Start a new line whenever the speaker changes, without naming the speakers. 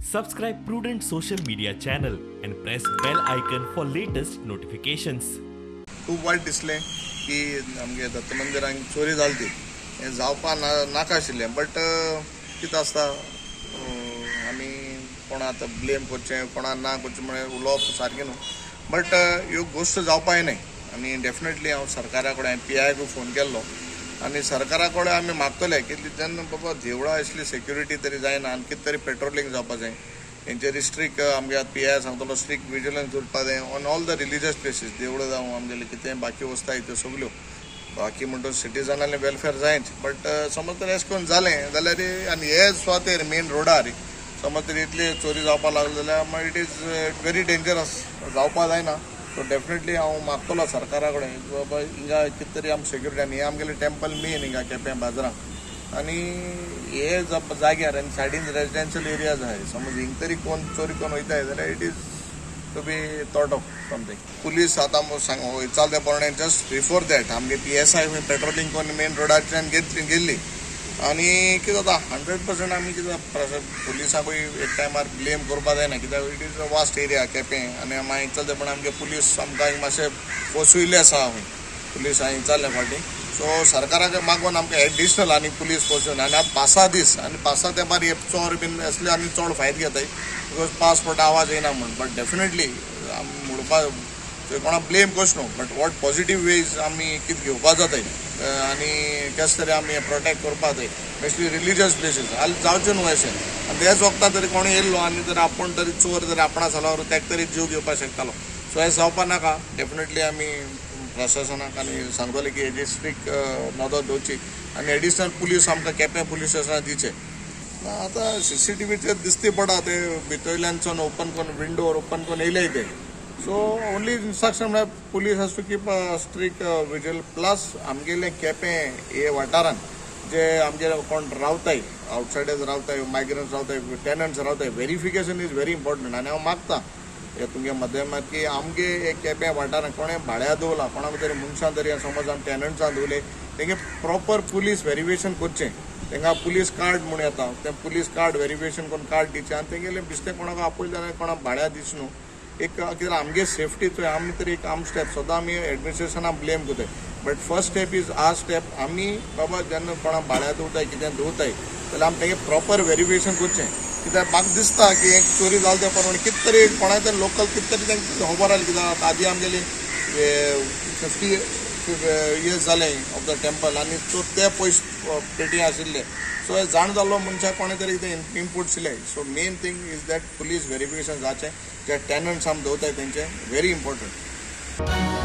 Subscribe Prudent social media channel and press bell icon for latest notifications.
खूब वायट दिसलें की आमगे दत्त मंदिरान चोरी जाली ती. हें जावपा ना नाका आशिल्लें, बट कितें आसता, आमी कोणा आतां ब्लेम करचें, कोणा ना करचें म्हळ्यार उलोवप सारकें न्हू, बट ह्यो गोश्ट जावपा न्हय. आनी डेफिनेटली हांव सरकारा कडेन, हांवें पी आयकूय फोन केल्लो आनी सरकारा कडेन आमी मागतले की जेन्ना बाबा देवळां असली सेक्युरिटी तरी जायना आनी कितें तरी पेट्रोलिंग जावपा जाय हेंचेर. स्ट्रीक आमगे पी I सांगतलो, स्ट्रीक विजिलन्स दवरपा जाय on all the religious places. देवळां जावं, आमगेले कितें बाकी वस्तू आहाय त्यो सगल्यो. बाकी म्हणटा सिटीजनाले वेलफेअर जायच, बट समज तर अशें करून जालें जाल्यार आनी हे सुवातेर मेन रोडार समज तर इतली चोरी जावपा लागली जाल्यार मागीर it is very dangerous, जावपा जायना. सो डेफिनेटली हांव मागतलो सरकारा कडेन, बाबा हिंगा कितें तरी आम सेक्युरिटी. आनी हे आमगेले टेम्पल मेन हिंगा केपें बाजारांक आनी हे जाग्यार आनी सायडीन रेजिडेन्शियल एरियाज आहाय. समज हिंग तरी कोण चोरी करून वयताय जाल्यार it is to be thought of something. Police आतां सांग चलते प्रमाणे जस्ट बिफोर that आमगे पी एस I patrolling करून मेन रोडाच्यान घेतली गेल्ली. आनी कितें जाता, 100% आमी कितें पुलिसांकूय एक टायमार ब्लेम करपा जायना, कित्याक it is a vast area Quepem. आनी मागीर चलते पण आमगे पुलीस आमकां मातशें पोसविल्ले आसा. खंय पुलीस हांवें विचारलें फाटीं. सो सरकाराक मागून आमकां एडिशनल आनी पुलीस पोसून. आनी आतां पासा दीस आनी पासा तेंपार हे चोर बीन असले आनी चड फायदो घेताय, because पास पडटा आवाज येयना म्हूण. बट डेफिनेटली म्हणपा कोणा ब्लेम करच न्हू, बट what positive ways आमी कितें घेवपा जाताय आनी केस तरी आमी प्रोटेक्ट करपा जाय, स्पेशली रिलिजियस प्लेसीस. हाल जावचें न्हू अशें. आनी तेच वखता तरी कोण येयल्लो आनी जर आपूण तरी चोर जर आपणा जाल्यार तेका तरी जीव घेवपाक शकतालो. सो हें जावपा नाका. डेफिनेटली आमी प्रशासनाक आनी सांगतले की हेजी स्ट्रीक नदर दवरची आनी एडिशनल पुलीस आमकां केपें पुलीस स्टेशनार दिवचे. आतां सीसीटीव्हीचेर दिसती पडा ते भितरल्यानसून ओपन करून, विंडो ओपन करून येयले ते. सो ओनली इन्स्ट्रक्शन म्हळ्यार police has to keep a strict vigil. Plus आमगेले केपें हे वाठारान जे आमगे कोण रावताय, आवटसायडर्स रावताय, मायग्रंट्स रावताय, टेनंट्स रावताय, verification is very important. आनी हांव मागता हे तुमगे माध्यमात की आमगे एक केपें वाठारान कोणें भाड्या दवरला, कोणाक तरी मनशान तरी समज आमी टेनंट्सान दवरले, तेंगे प्रॉपर पुलीस वेरिफिकेशन करचें. तेंका पुलीस कार्ड म्हूण येता, तें पुलीस कार्ड वेरिफिकेशन करून कार्ड दिवचें आनी तेंगेलें बेश्टें कोणाक आपयलें जाल्यार कोणाक भाड्या दिवचें न्हू. एक कित्याक आमगे सेफ्टीचो आमी तरी एक आम स्टेप. सदां आमी एडमिनिस्ट्रेशनाक ब्लेम करताय, but first step is our step. आमी बाबा जेन्ना कोणाक भाड्या दवरताय, कितें दवरताय जाल्यार आमी तेगे प्रॉपर वेरिफिकेशन करचें. कित्याक म्हाका दिसता की एक चोरी जाली त्या प्रमाणे कितें तरी कोणाक तरी लोकल कितें तरी तांकां खबर आसली. कित्याक आदी आमगेली 50 इयर्स जाले ऑफ the temple आनी सो ते पयस पेटी आशिल्ले. सो हे जाण जाल्लो मनशाक कोणें तरी कितें इनपूट दिले. So main thing is that police verification जावचें, जे टेनंट्स आमी दवरताय तेंचे, व्हेरी इम्पॉर्टंट.